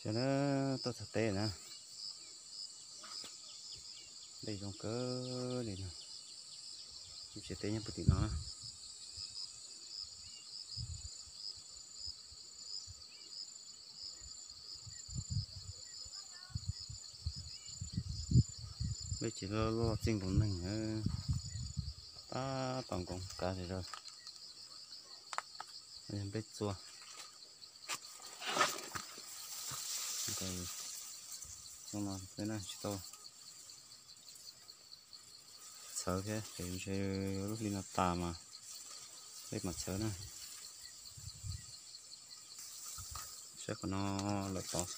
Yog na, tuaj txog teb na, nplej zoo kawg li no. Tsev teb nyob puag tim no na. Nplej tsev loj loj txij nkaus neeg, tab tom nkoos kav li lawm. Nplej txua. Xyoo no tsis tau txhawv thiab, ces ntshe lub hli no tas mas peb mam txhawv na. Saib qhov no lawm tod.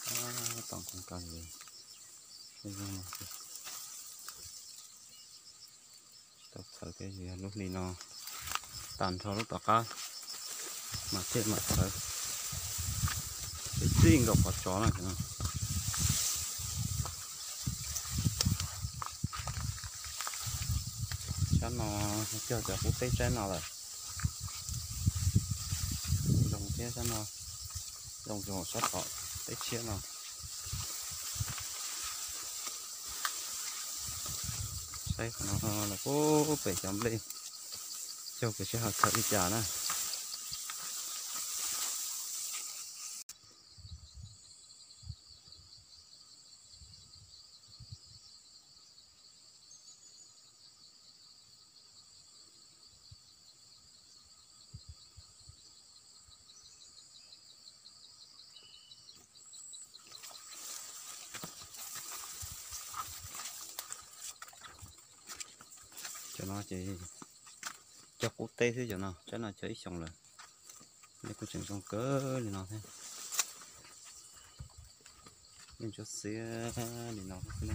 Tab tom nkoos kav li. Tsis tau txhawv thiab, yog lub hli no tas nrho lub tom qab mas thiaj mam txhawv. Ces txij nkaus qhov tsov no. Sab no cog cov qub teb sab no lawm. Zoo thiab sab no, zoo tsis npaum sab tom teb tshiab no. Saib qhov no los kuj pem cov nplej, cog kuv seb ho txhawv li cas na. Cov no ces cog qub teb xwb, cov no sab no cog ib xyoos lawm. Nplej kuj tseem zoo kawg li no thiab. Nplej ntsuab xiab li no xwb na.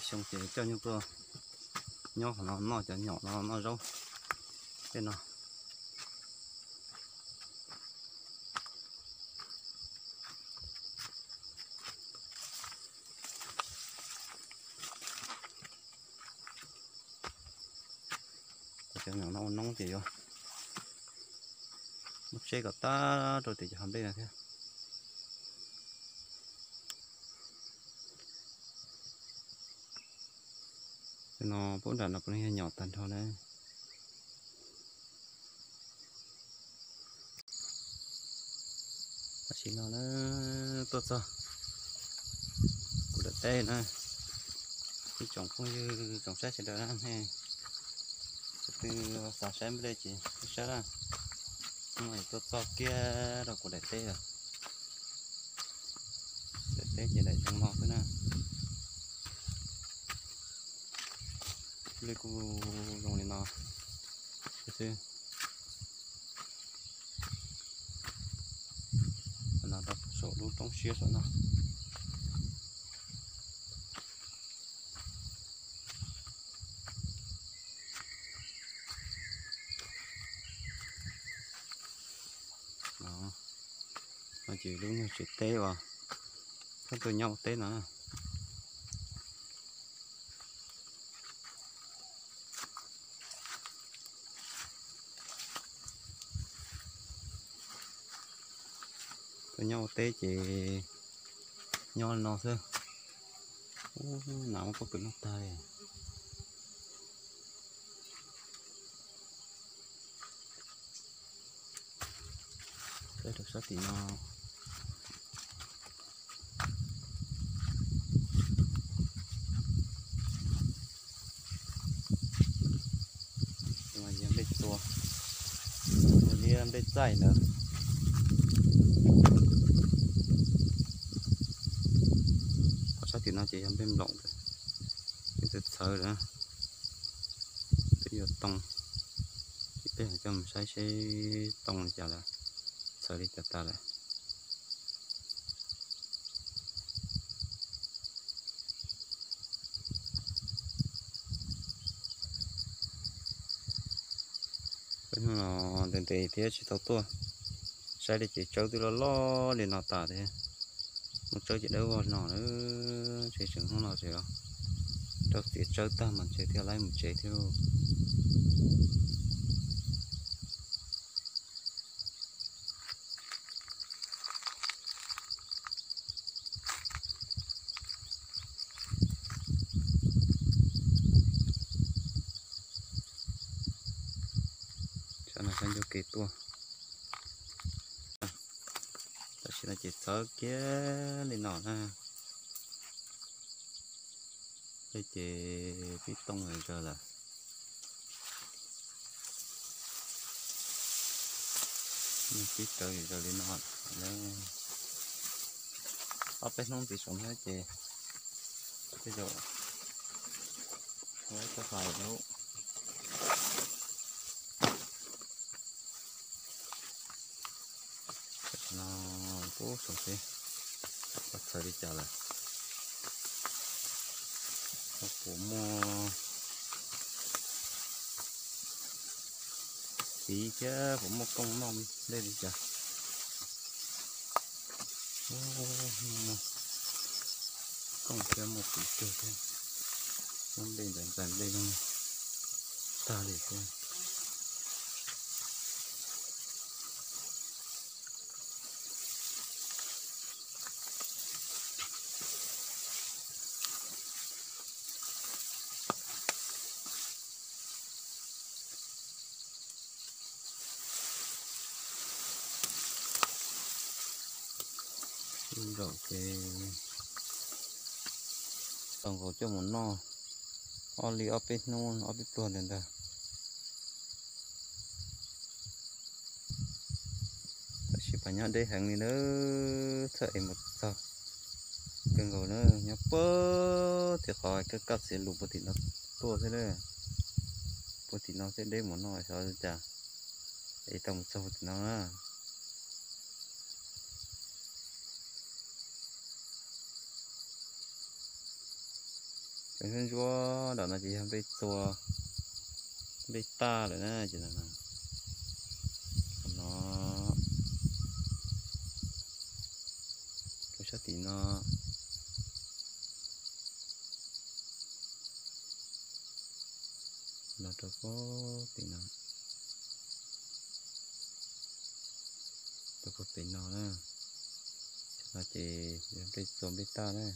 Xyoo ces coj nyuj tuaj nyob qhov no noj cov nyom no noj zaub tej no. Cov nyom no ua noob ces yuav muab tseb kom tag rau tim cov hav nplej no thiab. Tej no pub nram no puav leej yog nyom tag nrho na. Tam sim no na, tuaj txog kuv daim teb na, ib tsoom phooj ywg tsoom saib sawv daws na, nej tus twg xav saib nplej ces tuaj saib na. Hnub no tuaj txog kiag rau kuv daim teb lawm. Daim teb ces daim zoo no xwb na. Nplej kuj zoo li no xwb. No rau saum lub roob siab saum no. No ces lub nyuag tsev teb uas pheej tuaj nyob ua teb no. Tuaj nyob ua teb ces nyob li no xwb. Ub, nas muab pob kws noj tag li. Peb rau sab tim no. Yog nplej tua, liab nplej txaij ntawd. Qhov sab tim no ces yog nplej nploom ntawd, nws txawv txhawv lawm. Peb yuav too, ces peb coj mus saib seb too li cas lawm, txhawv li cas tas lawm. Peb hnub no ntev ntev thiab tsis tau tuaj saib li ces tsawb twb loj loj li no tas thiab. Muaj tsawb ces dawb vog no na, ntshe tseem hnub no ces rau txiav tsawb tag mas ntshe thiaj li mus tsev thiab lauj. Saib no saib ncauj ke tuaj. Tam sim no ces txawv kiag li no na. Tej ces pib tooj zawg lawm. Pib rawv zawg li no. Ob peb hnub ntxiv saum no ces tej zaum txhob hais lawm. No pub saum seb koj txhawj li cas lawm. Puas muaj txiv thiab puas muaj kooj noj dej li cas. Muaj kooj thiab muaj txiv cuag thiab, muaj dej ntxais ntxais dej tag li thiab. Ib zaug ces tau nkaus coj mus noj ob li ob peb hnub ob peb pluag ntawd ntag. Tam sim pab nyob deb heev li na, txhawj es mus txog kawg nkaus na. Nyob puag tim qhov kab kaj txiav lus puag tim no tuaj xwb na. Puag tim no thiaj deb mus no xyov cas es tau mus txog puag tim no na. Cov ntsuab ntsuab nram no ces yog nplej txua, nplej taj lawm na ces no, rau sab tim no, no rau puag tim no, rau puag pem no na. Tam no ces yog nplej txua nplej taj na.